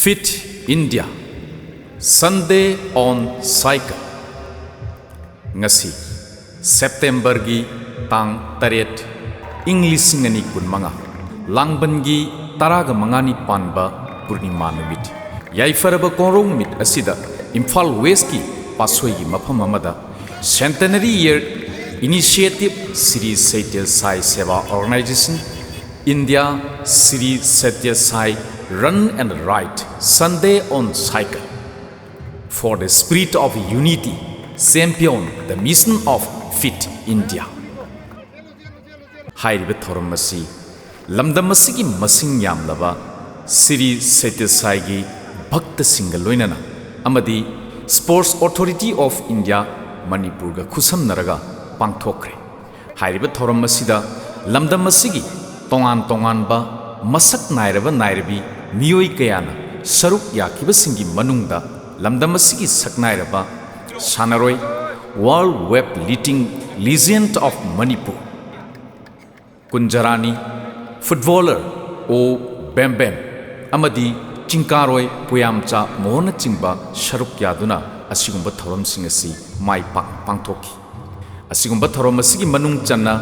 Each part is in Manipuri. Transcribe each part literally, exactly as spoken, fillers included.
Fit India, Sunday on Cycle꯫ ꯉꯁꯤ ꯁꯦꯞꯇꯦꯝꯕꯔꯒꯤ ꯇꯥꯡ ꯇꯔꯦꯠ, ꯏꯪ ꯂꯤꯁꯤꯡ ꯑꯅꯤ ꯀꯨꯟꯃꯉꯥ, ꯂꯥꯡꯕꯟꯒꯤ ꯇꯔꯥꯒ ꯃꯉꯥꯅꯤ ꯄꯥꯟꯕ ꯄꯨꯔꯅꯤꯃꯥ ꯅꯨꯃꯤꯠ꯫ ꯌꯥꯏꯐꯔꯕ ꯀꯣꯔꯧ ꯅꯨꯃꯤꯠ ꯑꯁꯤꯗ ꯏꯝꯐꯥꯜ ꯋꯦꯁꯀꯤ ꯄꯥꯠꯁꯣꯏꯒꯤ ꯃꯐꯝ ꯑꯃꯗ Centenary Year Initiative Sri Satya Sai Seva Organization, India, Sri Satya Sai Run and Ride, Sunday on Cycle, for the spirit of unity, champion the mission of Fit India ꯍꯥꯏꯔꯤꯕ ꯊꯧꯔꯝ ꯑꯁꯤ ꯂꯝꯗꯝ ꯑꯁꯤꯒꯤ ꯃꯁꯤꯡ ꯌꯥꯝꯂꯕ ꯁ꯭ꯔꯤ ꯁꯇ꯭ꯌꯁꯥꯏꯒꯤ ꯚꯛꯇꯁꯤꯡꯒ ꯂꯣꯏꯅꯅ ꯑꯃꯗꯤ Sports Authority of India ꯃꯅꯤꯄꯨꯔꯒ ꯈꯨꯠꯁꯝꯅꯔꯒ ꯄꯥꯡꯊꯣꯛꯈ꯭ꯔꯦ꯫ ꯍꯥꯏꯔꯤꯕ ꯊꯧꯔꯝ ꯑꯁꯤꯗ ꯂꯝꯗꯝ ꯑꯁꯤꯒꯤ ꯇꯣꯉꯥꯟ ꯇꯣꯉꯥꯟꯕ ꯃꯁꯛ ꯅꯥꯏꯔꯕ ꯅꯥꯏꯔꯕꯤ ꯃꯤꯑꯣꯏ ꯀꯌꯥꯅ ꯁꯔꯨꯛ ꯌꯥꯈꯤꯕꯁꯤꯡꯒꯤ ꯃꯅꯨꯡꯗ ꯂꯝꯗꯝ ꯑꯁꯤꯒꯤ ꯁꯛꯅꯥꯏꯔꯕ ꯁꯥꯟꯅꯔꯣꯏ, World Weight Lifting Legend of Manipur, Kunjarani, footballer ꯑꯣ ꯕꯦꯝꯕꯦꯝ ꯑꯃꯗꯤ ꯆꯤꯡꯀꯥꯔꯣꯏ ꯄꯨꯌꯥꯝꯆꯥ ꯃꯣꯍꯣꯟꯅꯆꯤꯡꯕ ꯁꯔꯨꯛ ꯌꯥꯗꯨꯅ ꯑꯁꯤꯒꯨꯝꯕ ꯊꯧꯔꯝꯁꯤꯡ ꯑꯁꯤ ꯃꯥꯏ ꯄꯥꯛꯅ ꯄꯥꯡꯊꯣꯛꯈꯤ꯫ ꯑꯁꯤꯒꯨꯝꯕ ꯊꯧꯔꯝ ꯑꯁꯤꯒꯤ ꯃꯅꯨꯡ ꯆꯟꯅ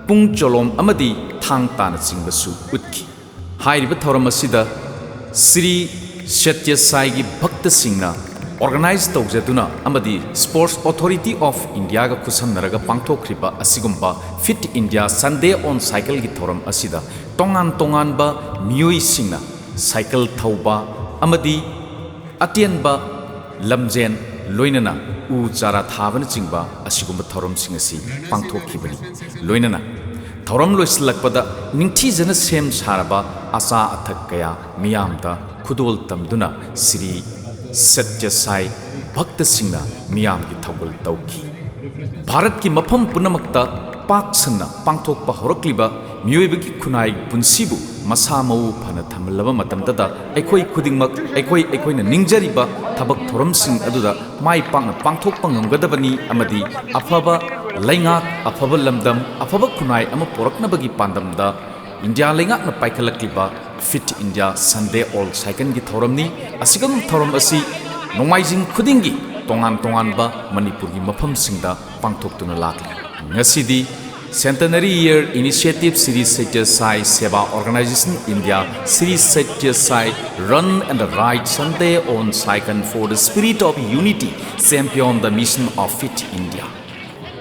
ꯄꯨꯡ ꯆꯣꯂꯣꯝ ꯑꯃꯗꯤ ꯊꯥꯡ ꯇꯥꯅꯆꯤꯡꯕꯁꯨ ꯎꯠꯈꯤ꯫ ꯍꯥꯏꯔꯤꯕ ꯊꯧꯔꯝ ꯑꯁꯤꯗ ꯁ꯭ꯔꯤ ꯁꯇ꯭ꯌ ꯁꯥꯏꯒꯤ ꯚꯛꯇꯁꯤꯡꯅ organize ꯇꯧꯖꯗꯨꯅ ꯑꯃꯗꯤ Sports Authority of Indiaꯒ ꯈꯨꯠꯁꯝꯅꯔꯒ ꯄꯥꯡꯊꯣꯛꯈ꯭ꯔꯤꯕ ꯑꯁꯤꯒꯨꯝꯕ Fit India Sunday on Cycleꯒꯤ ꯊꯧꯔꯝ ꯑꯁꯤꯗ ꯇꯣꯉꯥꯟ ꯇꯣꯉꯥꯟꯕ ꯃꯤꯑꯣꯏꯁꯤꯡꯅ ꯁꯥꯏꯀꯜ ꯊꯧꯕ ꯑꯃꯗꯤ ꯑꯇꯦꯟꯕ ꯂꯝꯖꯦꯟ, ꯂꯣꯏꯅꯅ ꯎ ꯆꯥꯔꯥ ꯊꯥꯕꯅꯆꯤꯡꯕ ꯑꯁꯤꯒꯨꯝꯕ ꯊꯧꯔꯝꯁꯤꯡ ꯑꯁꯤ ꯄꯥꯡꯊꯣꯛꯈꯤꯕꯅꯤ꯫ ꯂꯣꯏꯅꯅ ꯊꯧꯔꯝ ꯂꯣꯏꯁꯤꯜꯂꯛꯄꯗ ꯅꯤꯡꯊꯤꯖꯅ ꯁꯦꯝ ꯁꯥꯔꯕ ꯑꯆꯥ ꯑꯊꯛ ꯀꯌꯥ ꯃꯤꯌꯥꯝꯗ ꯈꯨꯗꯣꯜ ꯇꯝꯗꯨꯅ ꯁ꯭ꯔꯤ ꯁꯇ꯭ꯌ ꯁꯥꯏ ꯚꯛꯇꯁꯤꯡꯅ ꯃꯤꯌꯥꯝꯒꯤ ꯊꯧꯒꯜ ꯇꯧꯈꯤ꯫ ꯚꯥꯔꯠꯀꯤ ꯃꯐꯝ ꯄꯨꯝꯅꯃꯛꯇ ꯄꯥꯛ ꯁꯟꯅ ꯄꯥꯡꯊꯣꯛꯄ ꯍꯧꯔꯛꯂꯤꯕ ꯃꯤꯑꯣꯏꯕꯒꯤ ꯈꯨꯟꯅꯥꯏ ꯄꯨꯟꯁꯤꯕꯨ ꯃꯁꯥ ꯃꯎ ꯐꯅ ꯊꯝꯍꯜꯂꯕ ꯃꯇꯝꯗꯗ ꯑꯩꯈꯣꯏ ꯈꯨꯗꯤꯡꯃꯛ ꯑꯩꯈꯣꯏ ꯑꯩꯈꯣꯏꯅ ꯅꯤꯡꯖꯔꯤꯕ ꯊꯕꯛ ꯊꯧꯔꯝꯁꯤꯡ ꯑꯗꯨꯗ ꯃꯥꯏ ꯄꯥꯛꯅ ꯄꯥꯡꯊꯣꯛꯄ ꯉꯝꯒꯗꯕꯅꯤ ꯑꯃꯗꯤ ꯑꯐꯕ ꯂꯩꯉꯥꯛ, ꯑꯐꯕ ꯂꯝꯗꯝ, ꯑꯐꯕ ꯈꯨꯟꯅꯥꯏ ꯑꯃ ꯄꯨꯔꯛꯅꯕꯒꯤ ꯄꯥꯟꯗꯝꯗ ꯏꯟꯗꯤꯌꯥ ꯂꯩꯉꯥꯛꯅ ꯄꯥꯏꯈꯠꯂꯛꯂꯤꯕ Fit India Sunday on Cycleꯒꯤ ꯊꯧꯔꯝꯅꯤ꯫ ꯑꯁꯤꯒꯨꯝ ꯊꯧꯔꯝ ꯑꯁꯤ ꯅꯣꯡꯃꯥꯏꯖꯤꯡ ꯈꯨꯗꯤꯡꯒꯤ ꯇꯣꯉꯥꯟ ꯇꯣꯉꯥꯟꯕ ꯃꯅꯤꯄꯨꯔꯒꯤ ꯃꯐꯝꯁꯤꯡꯗ ꯄꯥꯡꯊꯣꯛꯇꯨꯅ ꯂꯥꯛꯂꯤ꯫ ꯉꯁꯤꯗꯤ Centenary Year Initiative Sri Satya Sai Seva Organization India, Sri Satya Sai Run and Ride Sunday on Cycle for the Spirit of Unity, Champion the Mission of Fit India꯫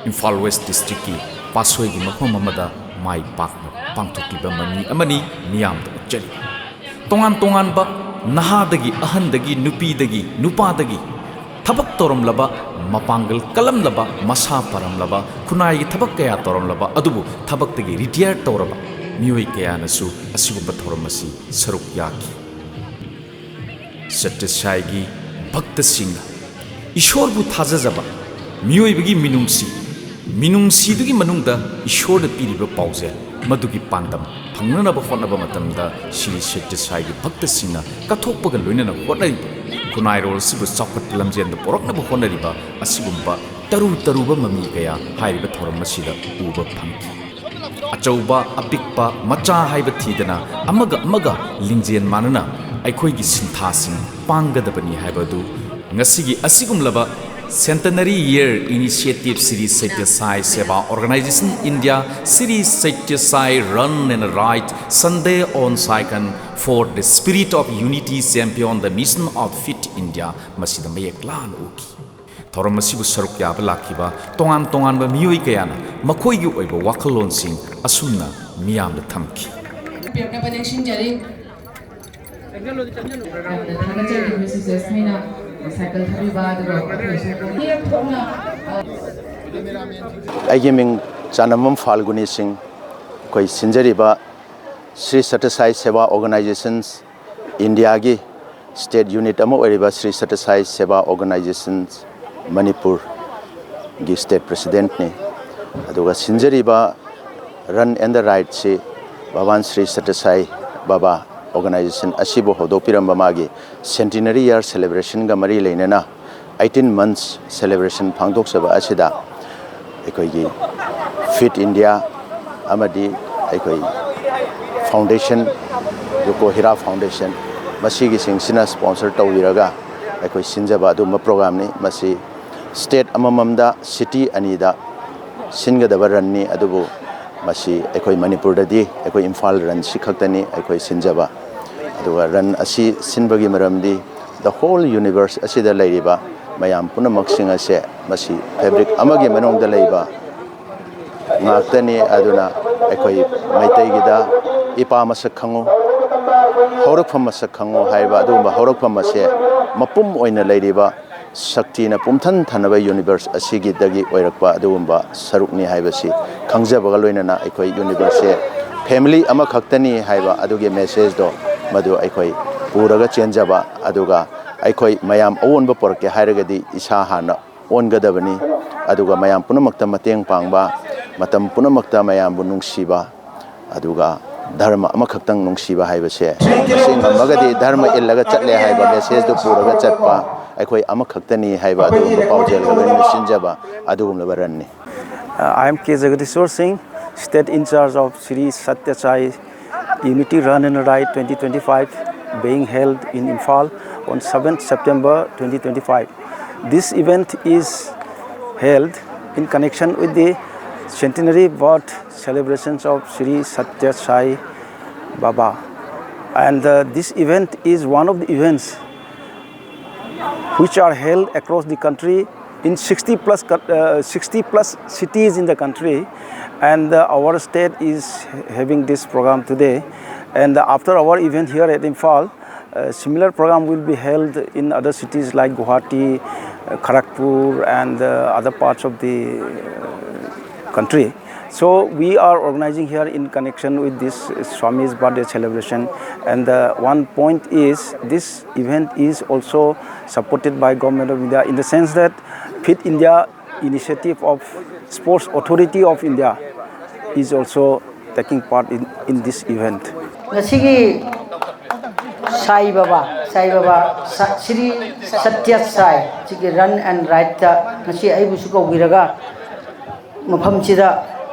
Imphal west ꯗꯤꯁꯇ꯭ꯔꯤꯛꯀꯤ ꯄꯥꯠꯁꯣꯏꯒꯤ ꯃꯐꯝ ꯑꯃꯗ ꯃꯥꯏ ꯄꯥꯛꯅ ꯄꯥꯡꯊꯣꯛꯂꯤꯕ ꯃꯃꯤ ꯑꯃꯅꯤ ꯃꯤꯌꯥꯝꯗ ꯎꯠꯆꯔꯤ꯫ ꯇꯣꯉꯥꯟ ꯇꯣꯉꯥꯟꯕ ꯅꯍꯥꯗꯒꯤ, ꯑꯍꯟꯗꯒꯤ, ꯅꯨꯄꯤꯗꯒꯤ, ꯅꯨꯄꯥꯗꯒꯤ, ꯊꯕꯛ ꯇꯧꯔꯝꯂꯕ, ꯃꯄꯥꯡꯒꯜ ꯀꯜꯂꯝꯂꯕ, ꯃꯁꯥ ꯄꯥꯔꯝꯂꯕ, ꯈꯨꯟꯅꯥꯏꯒꯤ ꯊꯕꯛ ꯀꯌꯥ ꯇꯧꯔꯝꯂꯕ, ꯑꯗꯨꯕꯨ ꯊꯕꯛꯇꯒꯤ ꯔꯤꯇꯤꯌꯔ ꯇꯧꯔꯕ ꯃꯤꯑꯣꯏ ꯀꯌꯥꯅꯁꯨ ꯑꯁꯤꯒꯨꯝꯕ ꯊꯧꯔꯝ ꯑꯁꯤ ꯁꯔꯨꯛ ꯌꯥꯈꯤ꯫ ꯁꯠꯇ꯭ꯌꯁꯥꯏꯒꯤ ꯚꯛꯇꯁꯤꯡꯅ ꯏꯁꯣꯔꯕꯨ ꯊꯥꯖꯖꯕ, ꯃꯤꯑꯣꯏꯕꯒꯤ ꯃꯤꯅꯨꯡꯁꯤ, ꯃꯤꯅꯨꯡꯁꯤꯗꯨꯒꯤ ꯃꯅꯨꯡꯗ ꯏꯁꯣꯔꯅ ꯄꯤꯔꯤꯕ ꯄꯥꯎꯖꯦꯜ, ꯃꯗꯨꯒꯤ ꯄꯥꯟꯗꯝ ꯐꯪꯅꯅꯕ ꯍꯣꯠꯅꯕ ꯃꯇꯝꯗ ꯁ꯭ꯔꯤ ꯁꯠꯇ꯭ꯌꯁꯥꯏꯒꯤ ꯚꯛꯇꯁꯤꯡꯅ ꯀꯠꯊꯣꯛꯄꯒ ꯂꯣꯏꯅꯅ ꯍꯣꯠꯅꯔꯤꯕ, ꯈꯨꯟꯅꯥꯏꯔꯣꯜ ꯑꯁꯤꯕꯨ ꯆꯥꯎꯈꯠꯄ ꯂꯝꯖꯦꯜꯗ ꯄꯨꯔꯛꯅꯕ ꯍꯣꯠꯅꯔꯤꯕ ꯑꯁꯤꯒꯨꯝꯕ ꯇꯔꯨ ꯇꯔꯨꯕ ꯃꯃꯤ ꯀꯌꯥ ꯍꯥꯏꯔꯤꯕ ꯊꯧꯔꯝ ꯑꯁꯤꯗ ꯎꯕ ꯐꯪꯈꯤ꯫ ꯑꯆꯧꯕ, ꯑꯄꯤꯛꯄ, ꯃꯆꯥ ꯍꯥꯏꯕ ꯊꯤꯗꯅ ꯑꯃꯒ ꯑꯃꯒ ꯂꯤꯡꯖꯦꯜ ꯃꯥꯟꯅꯅ ꯑꯩꯈꯣꯏꯒꯤ ꯁꯤꯟꯊꯥꯁꯤꯡ ꯄꯥꯡꯒꯗꯕꯅꯤ ꯍꯥꯏꯕ ꯑꯗꯨ ꯉꯁꯤꯒꯤ ꯑꯁꯤꯒꯨꯝꯂꯕ Centenary Year Initiative Sri Satya Sai Seva Organization India, Sri Satya Sai Run and Ride Sunday on Cycle for the Spirit of Unity, Champion the Mission of Fit India ꯃꯁꯤꯗ ꯃꯌꯦꯛ ꯂꯥꯅ ꯎꯈꯤ꯫ ꯊꯧꯔꯝ ꯑꯁꯤꯕꯨ ꯁꯔꯨꯛ ꯌꯥꯕ ꯂꯥꯛꯈꯤꯕ ꯇꯣꯉꯥꯟ ꯇꯣꯉꯥꯟꯕ ꯃꯤꯑꯣꯏ ꯀꯌꯥꯅ ꯃꯈꯣꯏꯒꯤ ꯑꯣꯏꯕ ꯋꯥꯈꯜꯂꯣꯟꯁꯤꯡ ꯑꯁꯨꯝꯅ ꯃꯤꯌꯥꯝꯗ ꯊꯝꯈꯤ꯫ ꯄꯤꯔꯛꯅꯕ ꯅꯤꯡꯁꯤꯡꯖꯔꯤ꯫ ꯌꯥꯝꯅ ꯊꯥꯒꯠꯆꯔꯤ, ꯃꯤꯁꯦꯁ ꯃꯤꯅ ꯁꯥꯏꯀꯜ ꯊꯥꯕꯤꯕ, ꯑꯗꯨꯒ ꯑꯩꯈꯣꯏꯁꯨ ꯊꯣꯛꯅ, ꯑ, ꯑꯩꯒꯤ ꯃꯤꯡ ꯆꯥꯅꯝꯕꯝ ꯐꯥꯜꯒꯨꯅꯤ ꯁꯤꯡ꯫ ꯑꯩꯈꯣꯏ ꯁꯤꯟꯖꯔꯤꯕ ꯁ꯭ꯔꯤ ꯁꯇ꯭ꯌꯁꯥꯏ ꯁꯦꯕꯥ ꯑꯣꯔꯒꯅꯥꯏꯖꯦꯁꯟꯁ ꯏꯟꯗꯤꯌꯥꯒꯤ ꯁ꯭ꯇꯦꯠ ꯌꯨꯅꯤꯠ ꯑꯃ ꯑꯣꯏꯔꯤꯕ ꯁ꯭ꯔꯤ ꯁꯇ꯭ꯌꯁꯥꯏ ꯁꯦꯕꯥ ꯑꯣꯔꯒꯅꯥꯏꯖꯦꯁꯟꯁ ꯃꯅꯤꯄꯨꯔꯒꯤ ꯁ꯭ꯇꯦꯠ ꯄ꯭ꯔꯦꯁꯤꯗꯦꯟꯠꯅꯤ꯫ ꯑꯗꯨꯒ ꯁꯤꯟꯖꯔꯤꯕ Run and the Rideꯁꯤ Bhagwan Shri ꯁꯇ꯭ꯌꯁꯥꯏ Baba organisation ꯑꯁꯤꯕꯨ ꯍꯧꯗꯣꯛꯄꯤꯔꯝꯕ ꯃꯥꯒꯤ ꯁꯦꯟꯇꯤꯅꯔꯤ ꯏꯌꯥꯔ ꯁꯦꯂꯦꯕ꯭ꯔꯦꯁꯟꯒ ꯃꯔꯤ ꯂꯩꯅꯅ eighteen months celebration ꯄꯥꯡꯊꯣꯛꯆꯕ ꯑꯁꯤꯗ ꯑꯩꯈꯣꯏꯒꯤ ꯐꯤꯠ ꯏꯟꯗꯤꯌꯥ ꯑꯃꯗꯤ ꯑꯩꯈꯣꯏ ꯐꯥꯎꯟꯗꯦꯁꯟ ꯖꯨꯀꯣ ꯍꯤꯔꯥ ꯐꯥꯎꯟꯗꯦꯁꯟ, ꯃꯁꯤꯒꯤꯁꯤꯡꯁꯤꯅ ꯁ꯭ꯄꯣꯟꯁꯔ ꯇꯧꯕꯤꯔꯒ ꯑꯩꯈꯣꯏ ꯁꯤꯟꯖꯕ ꯑꯗꯨꯒꯨꯝꯕ ꯄ꯭ꯔꯣꯒ꯭ꯔꯥꯝꯅꯤ꯫ ꯃꯁꯤ ꯁ꯭ꯇꯦꯠ ꯑꯃꯃꯝꯗ, ꯁꯤꯇꯤ ꯑꯅꯤꯗ ꯁꯤꯟꯒꯗꯕ ꯔꯟꯅꯤ꯫ ꯑꯗꯨꯕꯨ ꯃꯁꯤ ꯑꯩꯈꯣꯏ ꯃꯅꯤꯄꯨꯔꯗꯗꯤ ꯑꯩꯈꯣꯏ ꯏꯝꯐꯥꯜ ꯔꯟꯁꯤ ꯈꯛꯇꯅꯤ ꯑꯩꯈꯣꯏ ꯁꯤꯟꯖꯕ꯫ ꯑꯗꯨꯒ ꯔꯟ ꯑꯁꯤ ꯁꯤꯟꯕꯒꯤ ꯃꯔꯝꯗꯤ, the whole universe ꯑꯁꯤꯗ ꯂꯩꯔꯤꯕ ꯃꯌꯥꯝ ꯄꯨꯝꯅꯃꯛꯁꯤꯡ ꯑꯁꯦ ꯃꯁꯤ ꯐꯦꯕ꯭ꯔꯤꯛ ꯑꯃꯒꯤ ꯃꯅꯨꯡꯗ ꯂꯩꯕ ꯉꯥꯛꯇꯅꯤ꯫ ꯑꯗꯨꯅ ꯑꯩꯈꯣꯏ ꯃꯩꯇꯩꯒꯤꯗ "ꯏꯄꯥ ꯃꯁꯛ ꯈꯪꯉꯨ, ꯍꯧꯔꯛꯐꯝ ꯃꯁꯛ ꯈꯪꯉꯨ" ꯍꯥꯏꯕ ꯑꯗꯨꯒꯨꯝꯕ ꯍꯧꯔꯛꯐꯝ ꯑꯁꯦ ꯃꯄꯨꯝ ꯑꯣꯏꯅ ꯂꯩꯔꯤꯕ ꯁꯛꯇꯤꯅ ꯄꯨꯝꯊꯟ ꯊꯟꯅꯕ ꯌꯨꯅꯤꯚꯔꯁ ꯑꯁꯤꯒꯤꯗꯒꯤ ꯑꯣꯏꯔꯛꯄ ꯑꯗꯨꯒꯨꯝꯕ ꯁꯔꯨꯛꯅꯤ ꯍꯥꯏꯕꯁꯤ ꯈꯪꯖꯕꯒ ꯂꯣꯏꯅꯅ, ꯑꯩꯈꯣꯏ ꯌꯨꯅꯤꯚꯔꯁꯁꯦ ꯐꯦꯃꯤꯂꯤ ꯑꯃꯈꯛꯇꯅꯤ ꯍꯥꯏꯕ ꯑꯗꯨꯒꯤ ꯃꯦꯁꯦꯖꯇꯣ ꯃꯗꯨ ꯑꯩꯈꯣꯏ ꯄꯨꯔꯒ ꯆꯦꯟꯖꯕ꯫ ꯑꯗꯨꯒ ꯑꯩꯈꯣꯏ ꯃꯌꯥꯝ ꯑꯑꯣꯟꯕ ꯄꯨꯔꯛꯀꯦ ꯍꯥꯏꯔꯒꯗꯤ ꯏꯁꯥ ꯍꯥꯟꯅ ꯑꯣꯟꯒꯗꯕꯅꯤ꯫ ꯑꯗꯨꯒ ꯃꯌꯥꯝ ꯄꯨꯝꯅꯃꯛꯇ ꯃꯇꯦꯡ ꯄꯥꯡꯕ, ꯃꯇꯝ ꯄꯨꯝꯅꯃꯛꯇ ꯃꯌꯥꯝꯕꯨ ꯅꯨꯡꯁꯤꯕ, ꯑꯗꯨꯒ ꯙꯔꯃ ꯑꯃꯈꯛꯇꯪ ꯅꯨꯡꯁꯤꯕ ꯍꯥꯏꯕꯁꯦ, ꯃꯁꯤ ꯉꯝꯃꯒꯗꯤ ꯙꯔꯃ ꯏꯜꯂꯒ ꯆꯠꯂꯦ ꯍꯥꯏꯕ ꯃꯦꯁꯦꯖꯇꯨ ꯄꯨꯔꯒ ꯆꯠꯄ, ꯑꯩꯈꯣꯏ ꯑꯃꯈꯛꯇꯅꯤ ꯍꯥꯏꯕ ꯑꯗꯨꯒꯨꯝꯕ ꯄꯥꯎꯖꯦꯜꯒ ꯂꯣꯏꯅꯅ ꯁꯤꯟꯖꯕ ꯑꯗꯨꯒꯨꯝꯂꯕ ꯔꯟꯅꯤ꯫ Uh, I am K. Jagadishwar Singh, State in charge of Sri Satya Sai Unity Run and Ride twenty twenty-five, being held in Imphal on seventh September twenty twenty-five. This event is held in connection with the centenary birth celebrations of Sri Satya Sai Baba. And uh, this event is one of the events which are held across the country in sixty plus, co- uh, sixty plus cities in the country. And uh, our state is having this program today. And after our event here at Imphal, a similar program will be held in other cities like Guwahati, uh, Kharagpur, and uh, other parts of the uh, country. So we are organizing here in connection with this Swami's birthday celebration. And uh, one point is, this event is also supported by Government of India, in the sense that Fit India initiative of Sports Authority of India is also taking part in, in this event. ꯉꯁꯤꯒꯤ ꯁꯥꯏ ꯕꯕꯥ, ꯁꯥꯏ ꯕꯕꯥ, ꯁ- ꯁ꯭ꯔꯤ ꯁꯇ꯭ꯌ ꯁꯥꯏ ꯁꯤꯒꯤ ꯔꯟ ꯑꯦꯟ ꯔꯥꯏꯗꯇ ꯉꯁꯤ ꯑꯩꯕꯨꯁꯨ ꯀꯧꯕꯤꯔꯒ ꯃꯐꯝꯁꯤꯗ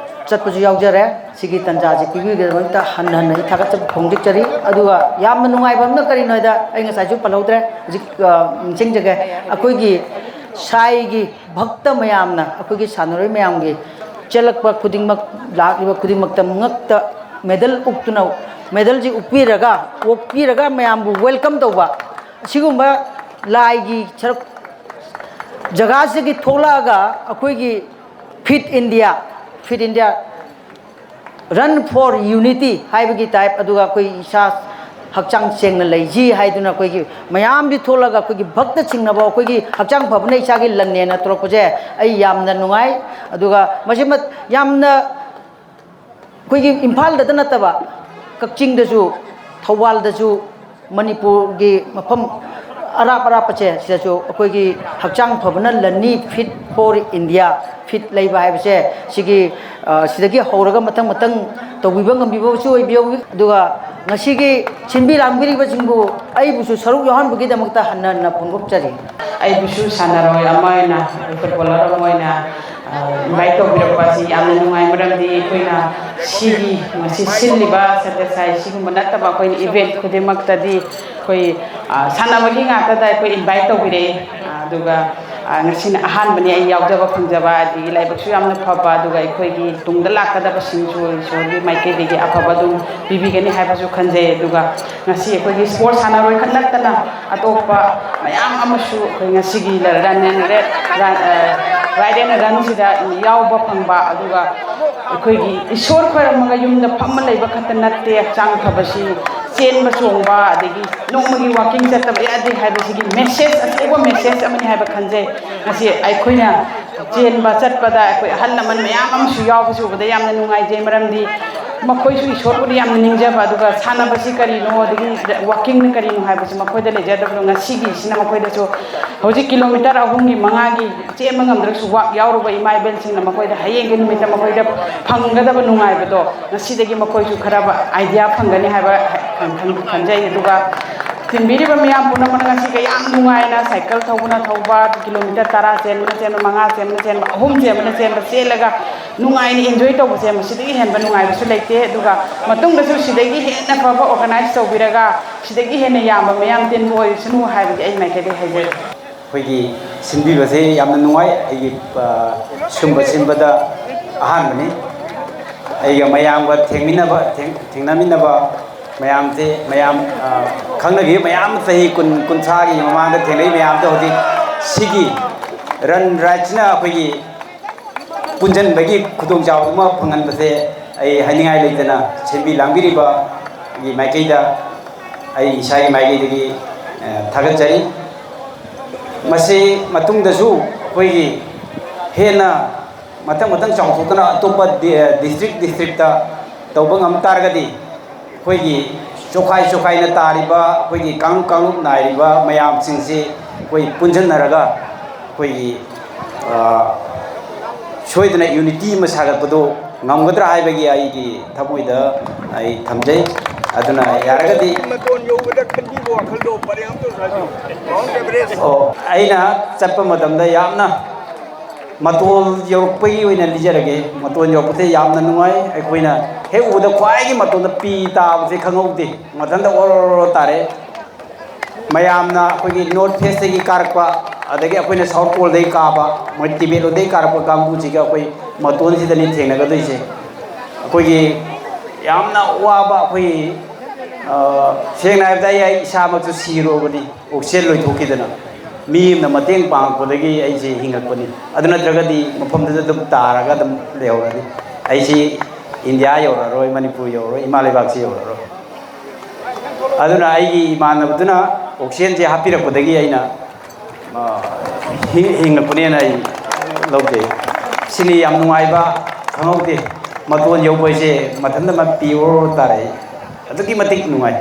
ꯆꯠꯄꯁꯨ ꯌꯥꯎꯖꯔꯦ꯫ ꯁꯤꯒꯤ ꯇꯥꯟꯖꯥꯁꯦ ꯄꯤꯕꯤꯕꯒꯤꯗꯃꯛꯇ ꯍꯟꯅ ꯍꯟꯅ ꯑꯩ ꯊꯥꯒꯠꯆꯕ ꯐꯣꯡꯗꯣꯛꯆꯔꯤ꯫ ꯑꯗꯨꯒ ꯌꯥꯝꯅ ꯅꯨꯡꯉꯥꯏꯕ ꯑꯃꯅ ꯀꯔꯤꯅꯣ ꯍꯥꯏꯗ, ꯑꯩ ꯉꯁꯥꯏꯁꯨ ꯄꯜꯍꯧꯗ꯭ꯔꯦ, ꯍꯧꯖꯤꯛ, ꯑ, ꯅꯤꯡꯁꯤꯡꯖꯒꯦ꯫ ꯑꯩꯈꯣꯏꯒꯤ ꯁꯥꯏꯒꯤ ꯚꯛꯇ ꯃꯌꯥꯝꯅ, ꯑꯩꯈꯣꯏꯒꯤ ꯁꯥꯟꯅꯔꯣꯏ ꯃꯌꯥꯝꯒꯤ ꯆꯦꯜꯂꯛꯄ ꯈꯨꯗꯤꯡꯃꯛ, ꯂꯥꯛꯂꯤꯕ ꯈꯨꯗꯤꯡꯃꯛꯇ ꯉꯛꯇ ꯃꯦꯗꯜ ꯎꯞꯇꯨꯅ, ꯃꯦꯗꯜꯁꯤ ꯎꯞꯄꯤꯔꯒ, ꯑꯣꯛꯄꯤꯔꯒ ꯃꯌꯥꯝꯕꯨ welcome ꯇꯧꯕ, ꯑꯁꯤꯒꯨꯝꯕ ꯂꯥꯏꯒꯤ ꯁꯔꯨꯛ ꯖꯒꯥꯁꯤꯗꯒꯤ ꯊꯣꯛꯂꯛꯑꯒ ꯑꯩꯈꯣꯏꯒꯤ Fit India, Fit India, Run for Unity ꯍꯥꯏꯕꯒꯤ type, ꯑꯗꯨꯒ ꯑꯩꯈꯣꯏ ꯏꯁꯥ ꯍꯛꯆꯥꯡ ꯁꯦꯡꯅ ꯂꯩꯁꯤ ꯍꯥꯏꯗꯨꯅ ꯑꯩꯈꯣꯏꯒꯤ ꯃꯌꯥꯝꯁꯤ ꯊꯣꯛꯂꯒ ꯑꯩꯈꯣꯏꯒꯤ ꯚꯛꯇ ꯆꯤꯡꯅꯕ, ꯑꯩꯈꯣꯏꯒꯤ ꯍꯛꯆꯥꯡ ꯐꯕꯅ ꯏꯁꯥꯒꯤ ꯂꯟꯅꯦꯅ ꯊꯣꯛꯂꯛꯄꯁꯦ ꯑꯩ ꯌꯥꯝꯅ ꯅꯨꯡꯉꯥꯏ꯫ ꯑꯗꯨꯒ ꯃꯁꯤꯃ ꯌꯥꯝꯅ ꯑꯩꯈꯣꯏꯒꯤ ꯏꯝꯐꯥꯜꯗꯇ ꯅꯠꯇꯕ, ꯀꯛꯆꯤꯡꯗꯁꯨ, ꯊꯧꯕꯥꯜꯗꯁꯨ, ꯃꯅꯤꯄꯨꯔꯒꯤ ꯃꯐꯝ ꯑꯔꯥꯞ ꯑꯔꯥꯞꯄꯁꯦ, ꯁꯤꯗꯁꯨ ꯑꯩꯈꯣꯏꯒꯤ ꯍꯛꯆꯥꯡ ꯐꯕꯅ ꯂꯟꯅꯤ, Fit for India, ꯐꯤꯠ ꯂꯩꯕ ꯍꯥꯏꯕꯁꯦ, ꯁꯤꯒꯤ, ꯑ, ꯁꯤꯗꯒꯤ ꯍꯧꯔꯒ ꯃꯊꯪ ꯃꯊꯪ ꯇꯧꯕꯤꯕ ꯉꯝꯕꯤꯕꯁꯨ ꯑꯣꯏꯕꯤꯌꯨ꯫ ꯑꯗꯨꯒ ꯉꯁꯤꯒꯤ ꯁꯤꯟꯕꯤ ꯂꯥꯡꯕꯤꯔꯤꯕꯁꯤꯡꯕꯨ, ꯑꯩꯕꯨꯁꯨ ꯁꯔꯨꯛ ꯌꯥꯎꯍꯟꯕꯒꯤꯗꯃꯛꯇ ꯍꯟꯅ ꯍꯟꯅ ꯐꯣꯡꯗꯣꯛꯆꯔꯤ꯫ ꯑꯩꯕꯨꯁꯨ ꯁꯥꯟꯅꯔꯣꯏ ꯑꯃ ꯑꯣꯏꯅ, ꯐꯨꯠꯕꯣꯂꯔ ꯑꯃ ꯑꯣꯏꯅ, ꯑ, ꯏꯟꯚꯥꯏꯠ ꯇꯧꯕꯤꯔꯛꯄ ꯑꯁꯤ ꯌꯥꯝꯅ ꯅꯨꯡꯉꯥꯏ, ꯃꯔꯝꯗꯤ ꯑꯩꯈꯣꯏꯅ ꯁꯤꯒꯤ ꯉꯁꯤ ꯁꯤꯜꯂꯤꯕ ꯁꯇꯁꯥꯏ ꯁꯤꯒꯨꯝꯕ ꯅꯠꯇꯕ ꯑꯩꯈꯣꯏꯅ ꯏꯚꯦꯟꯠ ꯈꯨꯗꯤꯡꯃꯛꯇꯗꯤ ꯑꯩꯈꯣꯏ, ꯑ, ꯁꯥꯟꯅꯕꯒꯤ ꯉꯥꯛꯇꯗ ꯑꯩꯈꯣꯏ ꯏꯟꯚꯥꯏꯠ ꯇꯧꯕꯤꯔꯛꯏ꯫ ꯑ, ꯑꯗꯨꯒ, ꯑ, ꯉꯁꯤꯅ ꯑꯍꯥꯟꯕꯅꯤ ꯑꯩ ꯌꯥꯎꯖꯕ ꯐꯪꯖꯕ, ꯑꯗꯒꯤ ꯂꯥꯏꯕꯛꯁꯨ ꯌꯥꯝꯅ ꯐꯕ, ꯑꯗꯨꯒ ꯑꯩꯈꯣꯏꯒꯤ ꯇꯨꯡꯗ ꯂꯥꯛꯀꯗꯕꯁꯤꯡꯁꯨ ꯏꯁꯣꯔꯒꯤ ꯃꯥꯏꯀꯩꯗꯒꯤ ꯑꯐꯕ ꯑꯗꯨꯝ ꯄꯤꯕꯤꯒꯅꯤ ꯍꯥꯏꯕꯁꯨ ꯈꯟꯖꯩ꯫ ꯑꯗꯨꯒ ꯉꯁꯤ ꯑꯩꯈꯣꯏꯒꯤ ꯁ꯭ꯄꯣꯔꯠꯁ ꯁꯥꯟꯅꯔꯣꯏ ꯈꯛ ꯅꯠꯇꯅ ꯑꯇꯣꯞꯄ ꯃꯌꯥꯝ ꯑꯃꯁꯨ ꯑꯩꯈꯣꯏ ꯉꯁꯤꯒꯤ ꯔꯟ ꯑꯦꯟ ꯔꯦꯠ, ꯔꯟ, ꯑ, ꯔꯥꯏꯠ ꯑꯦꯟ ꯔꯟꯁꯤꯗ ꯌꯥꯎꯕ ꯐꯪꯕ, ꯑꯗꯨꯒ ꯑꯩꯈꯣꯏꯒꯤ ꯏꯁꯣꯔ ꯈꯣꯏꯔꯝꯃꯒ ꯌꯨꯝꯗ ꯐꯝꯃ ꯂꯩꯕ ꯈꯛꯇ ꯅꯠꯇꯦ, ꯍꯛꯆꯥꯡ ꯐꯕꯁꯤ ꯆꯦꯟꯕ ꯆꯣꯡꯕ, ꯑꯗꯒꯤ ꯅꯣꯡꯃꯒꯤ ꯋꯥꯀꯤꯡ ꯆꯠꯇꯕ ꯌꯥꯗꯦ ꯍꯥꯏꯕꯁꯤꯒꯤ ꯃꯦꯁꯦꯖ, ꯑꯆꯧꯕ ꯃꯦꯁꯦꯖ ꯑꯃꯅꯤ ꯍꯥꯏꯕ ꯈꯟꯖꯩ꯫ ꯉꯁꯤ ꯑꯩꯈꯣꯏꯅ ꯆꯦꯟꯕ ꯆꯠꯄꯗ ꯑꯩꯈꯣꯏ ꯑꯍꯜ ꯂꯃꯟ ꯃꯌꯥꯝ ꯑꯃꯁꯨ ꯌꯥꯎꯕꯁꯤ ꯎꯕꯗ ꯌꯥꯝꯅ ꯅꯨꯡꯉꯥꯏꯖꯩ꯫ ꯃꯔꯝꯗꯤ ꯃꯈꯣꯏꯁꯨ ꯏꯁꯣꯔꯕꯨꯗꯤ ꯌꯥꯝꯅ ꯅꯤꯡꯖꯕ, ꯑꯗꯨꯒ ꯁꯥꯟꯅꯕꯁꯤ ꯀꯔꯤꯅꯣ, ꯑꯗꯒꯤ ꯋꯥꯀꯤꯡꯅ ꯀꯔꯤꯅꯣ ꯍꯥꯏꯕꯁꯤ ꯃꯈꯣꯏꯗ ꯂꯩꯖꯗꯕꯗꯣ, ꯉꯁꯤꯒꯤꯁꯤꯅ ꯃꯈꯣꯏꯗꯁꯨ ꯍꯧꯖꯤꯛ ꯀꯤꯂꯣꯃꯤꯇꯔ ꯑꯍꯨꯝꯒꯤ, ꯃꯉꯥꯒꯤ ꯆꯦꯟꯕ ꯉꯝꯗ꯭ꯔꯒꯁꯨ ꯋꯥꯛ ꯌꯥꯎꯔꯨꯕ ꯏꯃꯥ ꯏꯕꯦꯜꯁꯤꯡꯅ ꯃꯈꯣꯏꯗ ꯍꯌꯦꯡꯒꯤ ꯅꯨꯃꯤꯠꯇ ꯃꯈꯣꯏꯗ ꯐꯪꯒꯗꯕ ꯅꯨꯡꯉꯥꯏꯕꯗꯣ ꯉꯁꯤꯗꯒꯤ ꯃꯈꯣꯏꯁꯨ ꯈꯔ ꯑꯥꯏꯗꯤꯌꯥ ꯐꯪꯒꯅꯤ ꯍꯥꯏꯕ ꯈꯟ-, ꯈꯟ-, ꯈꯟꯖꯩ꯫ ꯑꯗꯨꯒ ꯊꯤꯟꯕꯤꯔꯤꯕ ꯃꯤꯌꯥꯝ ꯄꯨꯝꯅꯃꯛꯅ ꯉꯁꯤꯒ ꯌꯥꯝ ꯅꯨꯡꯉꯥꯏꯅ ꯁꯥꯏꯀꯜ ꯊꯧꯕꯅ ꯊꯧꯕ, ꯀꯤꯂꯣꯃꯤꯇꯔ ꯇꯔꯥ ꯆꯦꯟꯕꯅ ꯆꯦꯟꯕ, ꯃꯉꯥ ꯆꯦꯟꯕꯅ ꯆꯦꯟꯕ, ꯑꯍꯨꯝ ꯆꯦꯟꯕꯅ ꯆꯦꯟꯕ ꯆꯦꯜꯂꯒ ꯅꯨꯡꯉꯥꯏꯅ ꯏꯟꯖꯣꯏ ꯇꯧꯕꯁꯦ ꯃꯁꯤꯗꯒꯤ ꯍꯦꯟꯕ ꯅꯨꯡꯉꯥꯏꯕꯁꯨ ꯂꯩꯇꯦ꯫ ꯑꯗꯨꯒ ꯃꯇꯨꯡꯗꯁꯨ ꯁꯤꯗꯒꯤ ꯍꯦꯟꯅ ꯐꯕ ꯑꯣꯔꯒꯅꯥꯏꯖ ꯇꯧꯕꯤꯔꯒ ꯁꯤꯗꯒꯤ ꯍꯦꯟꯅ ꯌꯥꯝꯕ ꯃꯤꯌꯥꯝ ꯇꯤꯟꯕ ꯑꯣꯏꯁꯅꯨ ꯍꯥꯏꯕꯒꯤ ꯑꯩ ꯃꯥꯏꯀꯩꯗꯒꯤ ꯍꯥꯏꯖꯔꯤ꯫ ꯑꯩꯈꯣꯏꯒꯤ ꯁꯤꯟꯕꯤꯕꯁꯦ ꯌꯥꯝꯅ ꯅꯨꯡꯉꯥꯏ꯫ ꯑꯩꯒꯤ ꯁꯨꯝꯕ ꯁꯤꯟꯕꯗ ꯑꯍꯥꯟꯕꯅꯤ꯫ ꯑꯩꯒ ꯃꯌꯥꯝꯒ ꯊꯦꯡꯃꯤꯟꯅꯕ ꯊꯦꯡꯅꯃꯤꯟꯅꯕ ꯃꯌꯥꯝꯁꯦ ꯃꯌꯥꯝ ꯈꯪꯅꯈꯤꯕ ꯃꯌꯥꯝ ꯆꯍꯤ ꯀꯨꯟ ꯀꯨꯟꯊ꯭ꯔꯥꯒꯤ ꯃꯃꯥꯡꯗ ꯊꯦꯡꯅꯩ ꯃꯌꯥꯝꯗꯣ ꯍꯧꯖꯤꯛ ꯁꯤꯒꯤ ꯔꯟ ꯔꯥꯏꯠꯁꯤꯅ ꯑꯩꯈꯣꯏꯒꯤ ꯄꯨꯟꯁꯤꯟꯕꯒꯤ ꯈꯨꯗꯣꯡꯆꯥꯕ ꯑꯃ ꯐꯪꯍꯟꯕꯁꯦ ꯑꯩ ꯍꯥꯏꯅꯤꯡꯉꯥꯏ ꯂꯩꯇꯅ ꯁꯤꯟꯕꯤ ꯂꯥꯡꯕꯤꯔꯤꯕꯒꯤ ꯃꯥꯏꯀꯩꯗ ꯑꯩ ꯏꯁꯥꯒꯤ ꯃꯥꯏꯀꯩꯗꯒꯤ ꯊꯥꯒꯠꯆꯔꯤ꯫ ꯃꯁꯤ ꯃꯇꯨꯡꯗꯁꯨ ꯑꯩꯈꯣꯏꯒꯤ ꯍꯦꯟꯅ ꯃꯊꯪ ꯃꯊꯪ ꯆꯥꯎꯊꯣꯛꯇꯅ ꯑꯇꯣꯞꯄ district districtꯇ ꯇꯧꯕ ꯉꯝ ꯇꯥꯔꯒꯗꯤ ꯑꯩꯈꯣꯏꯒꯤ ꯆꯣꯈꯥꯏ ꯆꯣꯈꯥꯏꯅ ꯇꯥꯔꯤꯕ ꯑꯩꯈꯣꯏꯒꯤ ꯀꯥꯡꯂꯨꯞ ꯀꯥꯡꯂꯨꯞ ꯅꯥꯏꯔꯤꯕ ꯃꯌꯥꯝꯁꯤꯡꯁꯤ ꯑꯩꯈꯣꯏ ꯄꯨꯟꯁꯤꯟꯅꯔꯒ ꯑꯩꯈꯣꯏꯒꯤ ꯁꯣꯏꯗꯅ unity ꯑꯃ ꯁꯥꯒꯠꯄꯗꯨ ꯉꯝꯒꯗ꯭ꯔꯥ ꯍꯥꯏꯕꯒꯤ ꯑꯩꯒꯤ ꯊꯃꯣꯏꯗ ꯑꯩ ꯊꯝꯖꯩ꯫ ꯑꯗꯨꯅ ꯌꯥꯔꯒꯗꯤ ꯃꯇꯣꯟ ꯌꯧꯕꯗ ꯈꯟꯕꯤꯕ ꯋꯥꯈꯜꯗꯣ ꯄꯔꯦꯡ ꯑꯝꯇ ꯁꯥꯕꯤꯌꯨ꯫ Mount Everest꯫ ꯑꯣ, ꯑꯩꯅ ꯆꯠꯄ ꯃꯇꯝꯗ ꯌꯥꯝꯅ ꯃꯇꯣꯟ ꯌꯧꯔꯛꯄꯒꯤ ꯑꯣꯏꯅ ꯂꯤꯖꯔꯒꯦ꯫ ꯃꯇꯣꯟ ꯌꯧꯔꯛꯄꯁꯦ ꯌꯥꯝꯅ ꯅꯨꯡꯉꯥꯏ꯫ ꯑꯩꯈꯣꯏꯅ ꯍꯦꯛ ꯎꯕꯗ ꯈ꯭ꯋꯥꯏꯒꯤ ꯃꯇꯣꯟꯗ ꯄꯤ ꯇꯥꯕꯁꯦ ꯈꯪꯍꯧꯗꯦ, ꯃꯊꯟꯇ ꯑꯣꯔꯣ ꯑꯣꯔꯣ ꯇꯥꯔꯦ꯫ ꯃꯌꯥꯝꯅ ꯑꯩꯈꯣꯏꯒꯤ North Face ꯇꯒꯤ ꯀꯥꯔꯛꯄ, ꯑꯗꯒꯤ ꯑꯩꯈꯣꯏꯅ South Pole ꯗꯒꯤ ꯀꯥꯕ, ꯃꯣꯏ Tibet ꯂꯣꯝꯗꯒꯤ ꯀꯥꯔꯛꯄ ꯀꯥꯡꯕꯨꯁꯤꯒ ꯑꯩꯈꯣꯏ ꯃꯇꯣꯟꯁꯤꯗꯅꯤ ꯊꯦꯡꯅꯒꯗꯣꯏꯁꯦ꯫ ꯑꯩꯈꯣꯏꯒꯤ ꯌꯥꯝꯅ ꯋꯥꯕ, ꯑꯩꯈꯣꯏ ꯁꯦꯡꯅ ꯍꯥꯏꯔꯕꯗ ꯑꯩ ꯑꯩ ꯏꯁꯥꯃꯛꯁꯨ ꯁꯤꯔꯨꯔꯕꯅꯤ, oxygen ꯂꯣꯏꯊꯣꯛꯈꯤꯗꯅ꯫ ꯃꯤ ꯑꯃꯅ ꯃꯇꯦꯡ ꯄꯥꯡꯉꯛꯄꯗꯒꯤ ꯑꯩꯁꯦ ꯍꯤꯡꯉꯛꯄꯅꯤ꯫ ꯑꯗꯨ ꯅꯠꯇ꯭ꯔꯒꯗꯤ ꯃꯐꯝꯗꯨꯗ ꯑꯗꯨꯝ ꯇꯥꯔꯒ ꯑꯗꯨꯝ ꯂꯩꯍꯧꯔꯅꯤ꯫ ꯑꯩꯁꯤ ꯏꯟꯗꯤꯌꯥ ꯌꯧꯔꯛꯑꯔꯣꯏ, ꯃꯅꯤꯄꯨꯔ ꯌꯧꯔꯔꯣꯏ, ꯏꯃꯥ ꯂꯩꯕꯥꯛꯁꯤ ꯌꯧꯔꯛꯑꯔꯣꯏ꯫ ꯑꯗꯨꯅ ꯑꯩꯒꯤ ꯏꯃꯥꯟꯅꯕꯗꯨꯅ oxygen ꯁꯦ ꯍꯥꯞꯄꯤꯔꯛꯄꯗꯒꯤ ꯑꯩꯅ ꯍꯤꯡꯉꯛꯄꯅꯦꯅ ꯑꯩ ꯂꯧꯖꯩ꯫ ꯁꯤꯅꯤ ꯌꯥꯝ ꯅꯨꯡꯉꯥꯏꯕ, ꯈꯪꯍꯧꯗꯦ꯫ ꯃꯇꯣꯟ ꯌꯧꯕ ꯍꯥꯏꯁꯦ ꯃꯊꯟꯇ ꯃꯄꯤ ꯑꯣꯔ ꯇꯥꯔꯛꯏ꯫ ꯑꯗꯨꯛꯀꯤ ꯃꯇꯤꯛ ꯅꯨꯡꯉꯥꯏ꯫